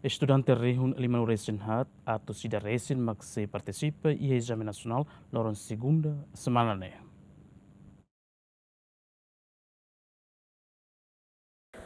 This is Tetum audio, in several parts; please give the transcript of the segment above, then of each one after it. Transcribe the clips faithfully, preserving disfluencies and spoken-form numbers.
Estudante rihun limanulu resin haat atus ida resin mak sei partisipa iha ezame nasionál loron segunda semana ne'e.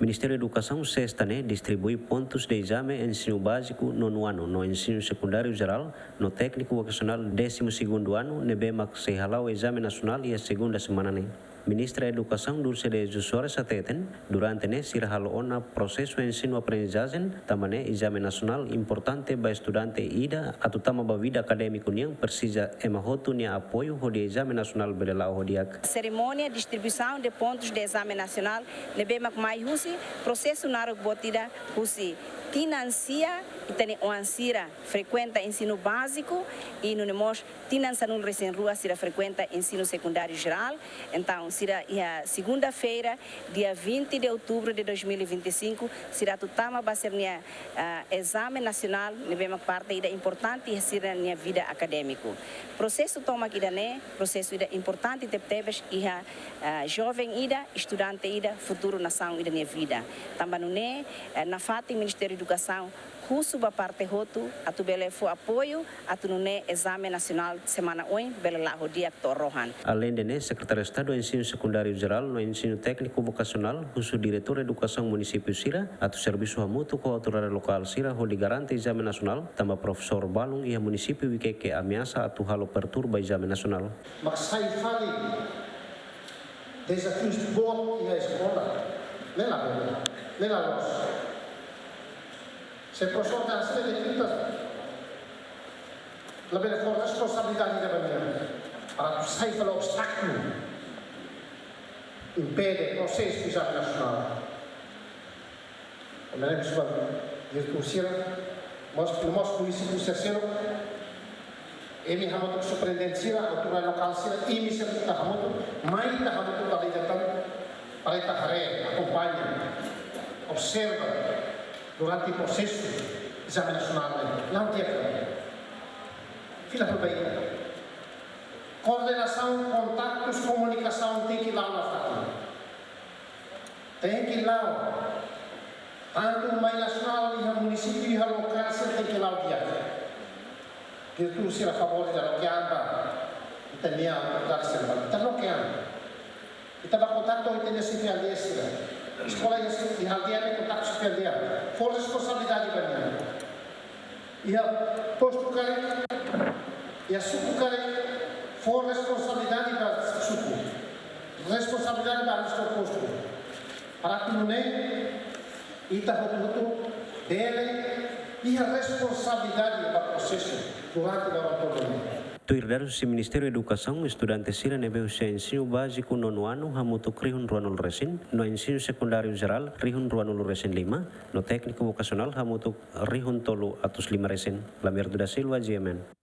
Ministériu Edukasaun sesta ne'e distribui pontus de ezame ensinu báziku nonu anu no ensinu sekundáriu jerál no tékniku vokasionál désimu segundu anu ne'ebé mak sei hala'o ezame nasionál iha segunda semana ne'e. Ministra Edukasaun Dulce de Jesus Soares hateten, durante ne'e sira halo ona prosesu ensinu-aprendizajen, tanba ne'e ezame nasionál importante ba estudante ida atu tama ba vida akadémiku nian, presiza ema hotu nia apoiu hodi ezame nasionál bele la'o ho di'ak. Serimónia distribuisaun de pontus de ezame nasionál ne'ebé mak mai husi prosesu naruk boot ida, husi tinan sia ita-nia oan sira frekuenta ensinu báziku i nune'e mós tinan sanulu resin rua sira frekuenta ensinu sekundáriu jerál. Entaun, sira iha segunda-feira, dia vinte de outubro de dois mil e vinte e cinco, sira atu tama ba sira-nia, ah, ezame nasionál ne'ebé mak parte ida importante iha sira-nia vida akadémiku. Prosesu tomak ida-ne'e prosesu ida importante tebetebes iha, ah, joven ida, estudante ida, futuru nasaun ida nia vida. Tanba nune'e, eh, nafatin Ministériu Edukasaun husu ba parte hotu atu bele fó apoiu atu nune'e ezame nasionál semana oin bele la'o ho di'ak to'o rohan. Aleinde ne'e, Sekretáriu Estadu Ensinu Sekundáriu Jerál no Ensinu Tékniku Vokasionál husu Diretór Edukasaun munisípiu sira atu servisu hamutuk ho autoridade lokál sira hodi garante ezame nasionál, tanba profesór balun iha munisípiu Viqueque ameasa atu halo perturba ezame nasionál. Mak sai fali dezafiu boot iha eskola, ne'e la bele, ne'e la loos. Se profesór da sila de quinta, labele fó responsabilidade ida ba nia, para sai fali obstákulu, impede prosesu ezame nasionál. Ema ne'e suba diretór sira, mós, mós munisípiu terseiro, imi hamutuk superintendente sira, autoridade lokál sira, imi sira ita hamutuk, mai ita hamutuk para ita tan, para ita haree, akompaña, observa durante prosesu ezame nasionál ne'e, la'o di'ak. Fila fila ba ita. Koordenasaun, kontaktus, komunikasaun tenke la'o nafatin. Tenke la'o. Tantu mai nasionál iha munisípiu iha lokál sira tenke la'o di'ak. Diretór sira favór ita loke an ba ita-nia autoridade sira, ita loke an. Ita bá kontaktu ho ita-nia xefe aldeia sira. Eskola iha xefe aldeia, kontaktu xefe aldeia. Fó responsabilidade ba nia. Iha postu karik, iha suku karik, fó responsabilidade ba suku. Responsabilidade ba administradór postu. Para atu nune'e ita hotu-hotu bele iha responsabilidade ba prosesu durante loron tolu ne'e. Tuir dadus husi Ministériu Edukasaun, estudante sira ne'ebé husi ensinu báziku nonu anu hamutuk rihun ruanulu resin, no ensinu sekundáriu jerál rihun ruanulu resin lima, no tékniku vokasionál hamutuk rihun tolu atus lima resin. Lamerto da Silva, G M N.